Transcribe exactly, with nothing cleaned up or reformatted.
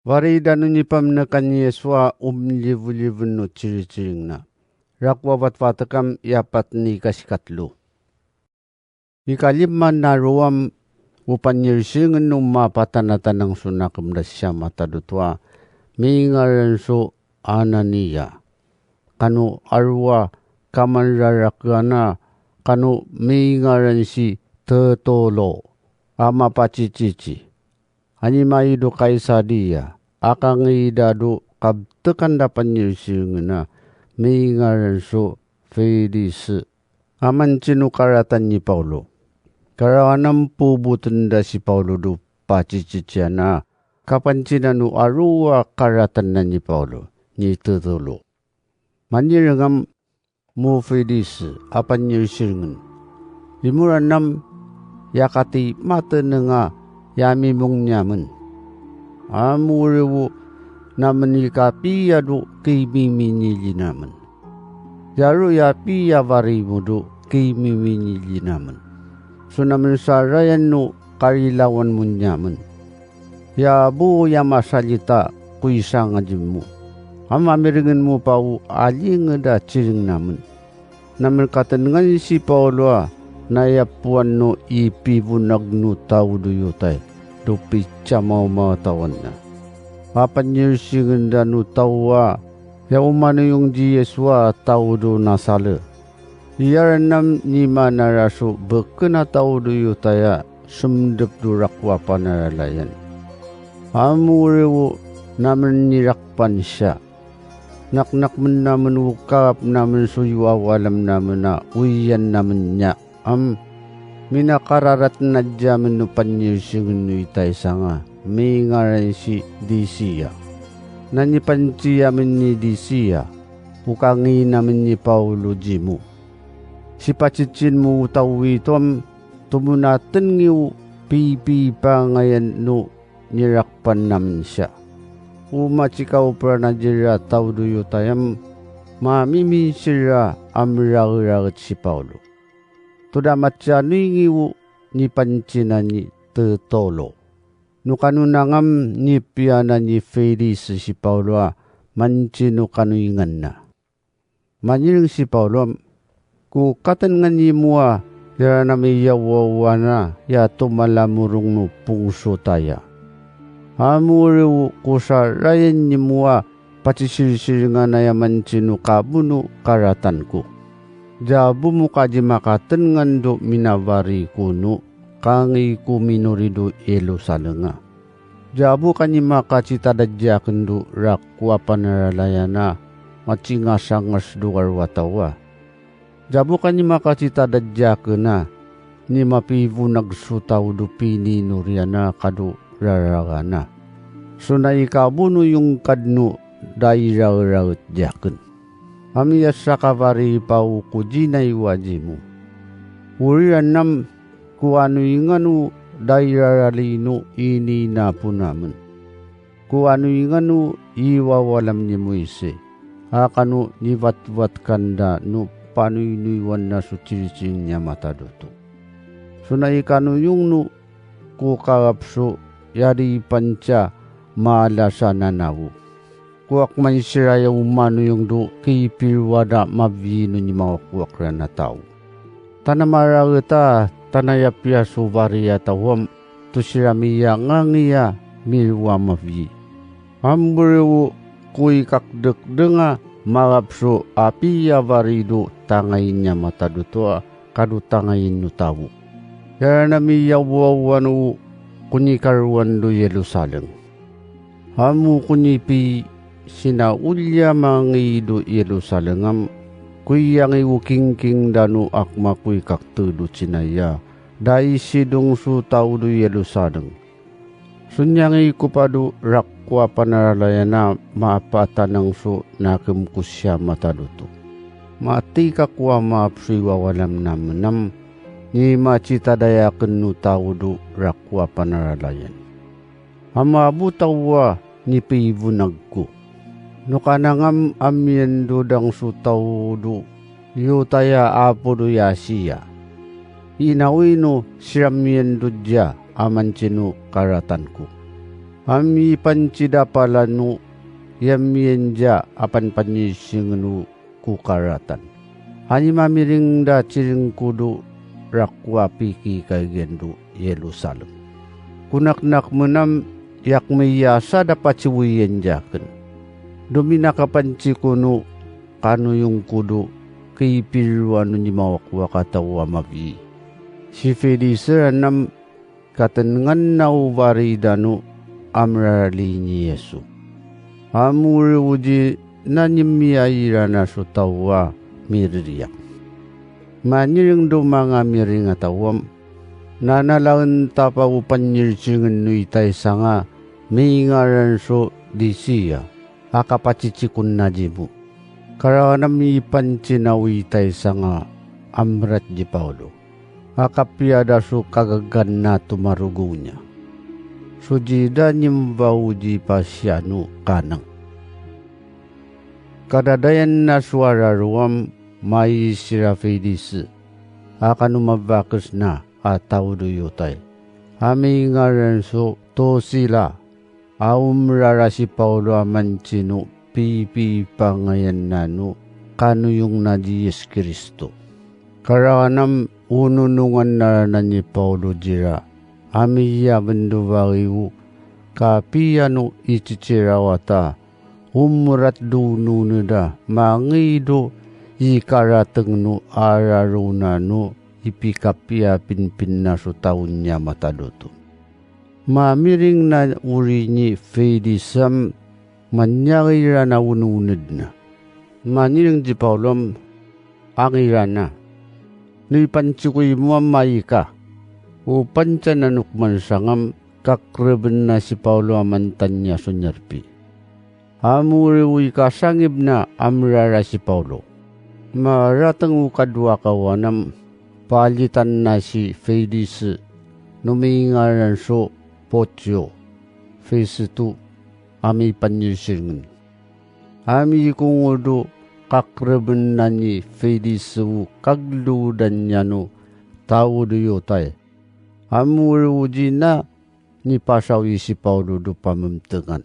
Wari dano nipamnekan i Yesu a omlivoliven o ciriring na. Rako a watwatek am i apat ni kasikatlo. Ikalima na rowam o panyiriringen o mapatanatanang so nakem da siya matadotoa, mingaran so Anania. Kano arowa kamanrarakeana, kano mingaran si Tertulo a mapacicici. Anima i do Kaisaria, a kangida do kabtekan da panyiriringen a mingaran so Felix a mancino karatan ni Paulo. Karawan am poboten da si Paulo do pacicician a kapancinan o arowa karatan na ni Paulo, ni Tertulo. Manireng am mo Felix a panyiriringen. Imoran am ya kati matenenga ya mimong niyamen. Amo rewo namen i kapiya do kimiminili namen. Yaro ya piya wari mo do kimiminili namen. So namen sarayan no karilawan mo niyamen. Ya bo ya masalita ko isangajim mo. Ama mirengen mo pawo alinged a cireng namen. Namen katenengan si Paulo a nayapoan no ipibonag no taw do Yotay do picamaw mawatawan na. Apan nirsingen da no taw a ya omanoyong di Yesu a taw do Nasale. Iyaran am ni manara so beken a taw do Yotay a semdep do rako a panaralayan. Amo rewo namen nirakpan siya. Naknak men namen o kap namen so iwawalam namen a oyan namen niya am minakararat na diyamen o panyirsingen o itay sanga mingaran si Disiya. Na nipanci amen ni Disiya o kangi namen ni Paulo dimo. Sipacicin mo o taw ito am tomonaten ngiyo pipipangayan no nirakpan namen siya. O macikaw peranajir a taw do Yotay am mamiminsir a mirageraged si Paulo. Toda macianoy ngiyo nipancinan i Tertulo. No kano nangam nipiyanan i Felix si Paulo a mancino kanoyngan na. Manireng si Paulo am, ko katenengan imo a iyaran ami iyawawanan a ya tomalamorong no pongso taya. Amo rewo ko sarayan imo a pacisirsiringan a ya mancino kabono karatan ko. Jabo mo ka di makatenengan do minawari ko no kangi ko minori do Yerusalem a. Jabo ka ni makacitadad di aken do rako a panaralayan a macingasangas do karo a taw a. Jabo ka ni makacitadad di aken a ni mapibonag so taw do pininoriyan a ka do raragan a. So na ikabono yong Kadno da i rararaget di aken. Ami a sakawari pawo ko dinayowa dimo. Oriyan am ko anoyngan o da i raralino ininapo namen. Ko anoyngan o iwawalam ni Moise a kano niwatwat kanda no panoynoywan na so ciriring niya matadoto. So na ikanoyong no ko kawap so ya di panca maalasan a nawo. Ko ak mansiraya o manoyong do kipirowad a mabiyi no nimawakoak ran a taw. Tana maraget a tana ya piya so wari a taw am to siran miyangangaya mirowa mabiyi. Ambo rewo ko ikakdekdeng a mawap so apiya wari do tangayin niya matadoto a ka do tangayin o taw. Iyaran ami iyawawanan o ko nikarowan do Yerusalem. Amo ko nipisinaoliya mangi do Yerusalem am ko iyangi o kingking da no ak mako ikakte do cinaya da isidong so taw do Yerusalem. So niyangi ko pa do rako a panaralayan a mapatanang so nakem ko siya matadoto. Matika ko a maap so iwawalam namen am ni macitadaya aken o taw do rako a panaralayan. Ama bo taw a nipibonag ko. Noka nangam a miyandodang so taw do Yotaya apo do Asiya. Inawi no siran miyandod diya a mancino karatan ko. A mipancidapal ano, iya miyandiya a panpanyisingan o ko karatan. Ani mamiring da ciring ko do rako a pikikagiyan do Yerusalem. Konaknak menam iyak miyasad a paciwiyan jakn. Do minakapanci kono kanoyong ko do kipiroan o nimawakwak a taw a mabi. Si Felix anam katenengan na o baridan o amrarali ni Yesu. Amori o di na nimiyaira na so taw a miririyak. Maniring do manga miring a taw am, na nalaen tapa o panyirsingan o itaisa nga mingaran so Disiya a kapacicikon na dimo. Karawan a mipancinawi taisa nga amrat di Paulo a kapiya da so kagagan na tomarogow niya. So jida nimbaw di pasiyan o kanang. Kadadayan na so araro am maisira Felix a kano mabakes na a taw do Yotay a mingaran so Tosila. A omrara si Paulo a mancino pipipangayan na no kanoyong na di Yis Kristo. Karawan am ononongan na ranan i Paulo dira a miyaben do bagi o kapiya no icicirawata omrat do ononeda mangido ikarateng no araro na no ipikapiya pinpin na so taw niya matad oto. Mamiring na orini Felix am manyari ra na ononed na. Maniring di Paulo am angirana. No ipancikoy mo am maika. O pancanan o komansang am kakreben na si Paulo a mantan niya so nyarpi. Amori o ikasangib na amrara si Paulo. Marateng o kadowa kawan am palitan na si Felix no mingaran so Porcio Festo a mipanyirsirengen. A mikongo do kakreben na ni Felix o kaglodan niya no taw do Yotay. Amori o di na nipasawi si Paulo do pamemtengan.